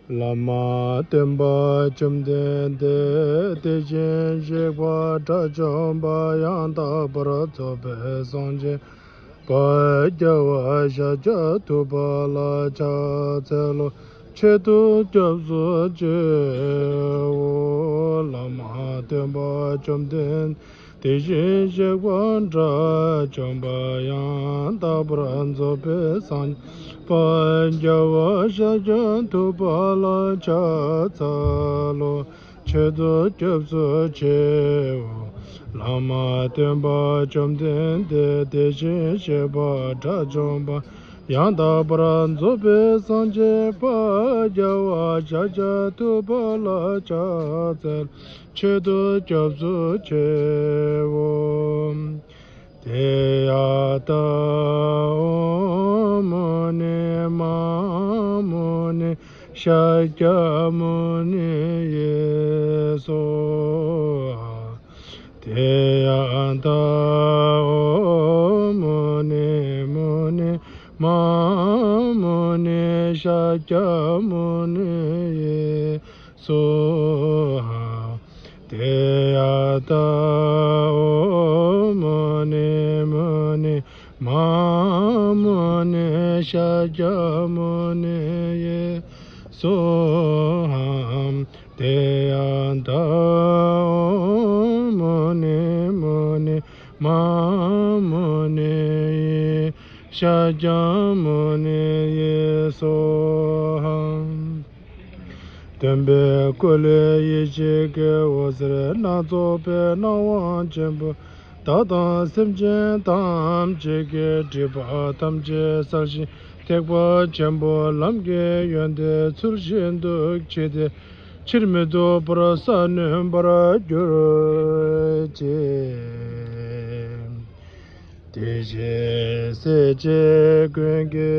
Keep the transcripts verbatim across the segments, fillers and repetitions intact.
བླ་མ་སྟོན་པ་བཅོམ་ལྡན་འདས་དེ་བཞིན་གཤེགས་པ་དགྲ་བཅོམ་པ་ཡང་དག་པར་རྫོགས་པའི་སངས་རྒྱས་པ་རྒྱལ་བ་ཤཱཀྱ་ཐུབ་པ་ལ་ཕྱག་འཚལ་ལོ། མཆོད་དོ་སྐྱབས་སུ་མཆིའོ། བླ་མ་སྟོན་པ་བཅོམ་ལྡན་དེ་བཞིན་གཤེགས་པ་དགྲ་བཅོམ་པ་ཡང་དག་པར་རྫོགས་པའི་སངས་རྒྱས་པ་རྒྱལ་བ་ཤཱཀྱ་ཐུབ་པ་ལ་ཕྱག་འཚལ་ལོ། མཆོད་དོ་སྐྱབས་སུ་མཆིའོ། བླ་མ་སྟོན་པ་བཅོམ་ལྡན་འདས་དེ་བཞིན་གཤེགས་པ་དགྲ་བཅོམ་པ་ཡང་དག་པར་རྫོགས་པའི་སངས་རྒྱས་པ་རྒྱལ་བ་ཤཱཀྱ་ཐུབ་པ་ལ་ཕྱག་འཚལ། མཆོད་དོ་སྐྱབས་སུ་མཆིའོ། ཏདྱ་ཐཱ། ཨོཾ་མུ་ནི་མ་ཧཱ་མུ་ནི་ཤཱཀྱ་མུ་ནི་ཡེ་སྭཱ་ཧཱ། ཏདྱ་ཐཱ། ཨོཾ་མུ་ནི་མུ་ནི་མ་ཧཱ་མུ་ནི་ཤཱཀྱ་མུ་ནི་ཡེ་སྭཱ་ཧཱ། ཏདྱ་ཐཱ། ཨོཾ་མུ་ནི་མུ་ནི་མ་ཧཱ་མུ་ནི་ཤཱཀྱ་མུ་ནི་ཡེ་སྭཱ་ཧཱ། ཏདྱ་ཐཱ། ཨོཾ་མུ་ནི་མུ་ནི་མ་ཧཱ་མུ་ནི་ཤཱཀྱ་མུ་ནི་ཡེ་སྭཱ་ཧཱ། སྟོན་པའི་སྐུ་ལས་ཡེ་ཤེས་ཀྱི་འོད་ཟེར་སྣ་ཚོགས་པའི་སྣང་བ་ཆེན་པོས་བདག་དང་སེམས་ཅན་ཐམས་ཅད་ཀྱི་སྒྲིབ་པ་ཐམས་ཅད་བསལ་ཞིང་ཐེག་པ་ཆེན་པོའི་ལམ་གྱི་ཡོན་ཏན་ཚུལ་བཞིན་དུ་མཆིས་ཏེ། ཕྱིར་མི་ལྡོག་པར་ས་ནོན་པར་གྱུར་ཅིག། དེ་བཞིན་སྲས་བཅས་ཀུན་གྱི་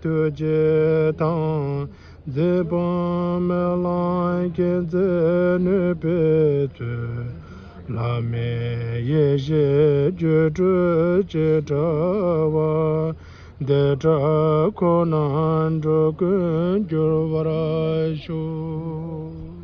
ཐུགས་རྗེ་དང་། མཛད་པ་སྨོན་ལམ་མཁྱེན་བརྩེ་ནུས་པའི་ཚུལ། བླ་མེད་ཡེ་ཤེས་སྒྱུ་འཕྲུལ་ཅི་འདྲ་བ། དེ་འདྲ་ཁོ་ནར་འགྲོ་ཀུན་འགྱུར་བར་ཤོག།